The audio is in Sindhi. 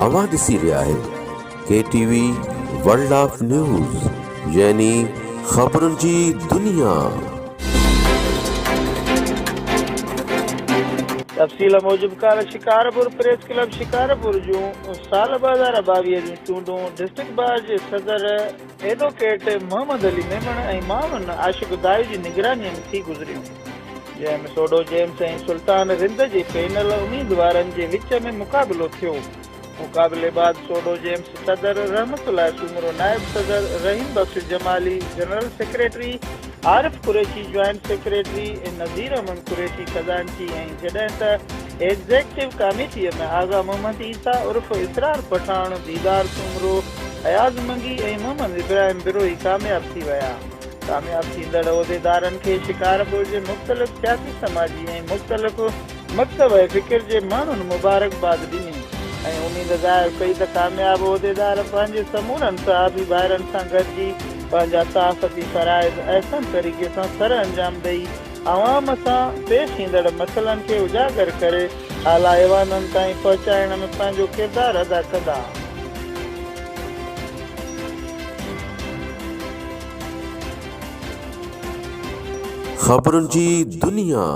اوهان ڏسي رهيا آهيو K T V world of news يعني خبرن جي دنيا. تفصيل موجب ڪالهه شڪارپور پريس ڪلب شڪارپور جون سال 2022 جون چونڊون ڊسٽرڪٽ بار جي صدر ايڊووڪيٽ محمد علي ميمڻ ۽ معاون عاشق دايو جي نگراني ۾ ٿي گذريون، جنهن ۾ سوڍو جيمس ۽ سلطان رند جي پينل اميدوارن جي وچ ۾ مقابلو ٿيو. مقابلي بعد سوڍو جيمس صدر، رحمت الله سومرو نائب صدر، Rahim Bakhsh Jamali general secretary, Arif Qureshi joint secretary, Nazir Ahmed Qureshi خزانچي ۽ جڏهن ته ايگزيڪٽو ڪاميٽيء ۾ آغا محمد عيسيٰ عرف اسرار پٺاڻ، ديدار سومرو، اياز منگي ۽ محمد ابراهيم بروهي ڪامياب ٿي ويا. ڪامياب ٿيندڙ عهديدارن کي شڪارپور جي مختلف سياسي سماجي ۽ مختلف مڪتبه فڪر جي ماڻهن مبارڪباد ڏني ۽ اميد ظاهر ڪئي ته ڪامياب عهديدار پنهنجي سمورن صحافي ڀائرن سان گڏجي پنهنجا صحافتي فرائض احسن طريقي سان سرانجام ڏئي عوام سان پيش ايندڙ مسئلن کي اجاگر ڪري اعليٰ ايوانن تائين پهچائڻ ۾ پنهنجو ڪردار ادا ڪندا. خبرن جي دنيا.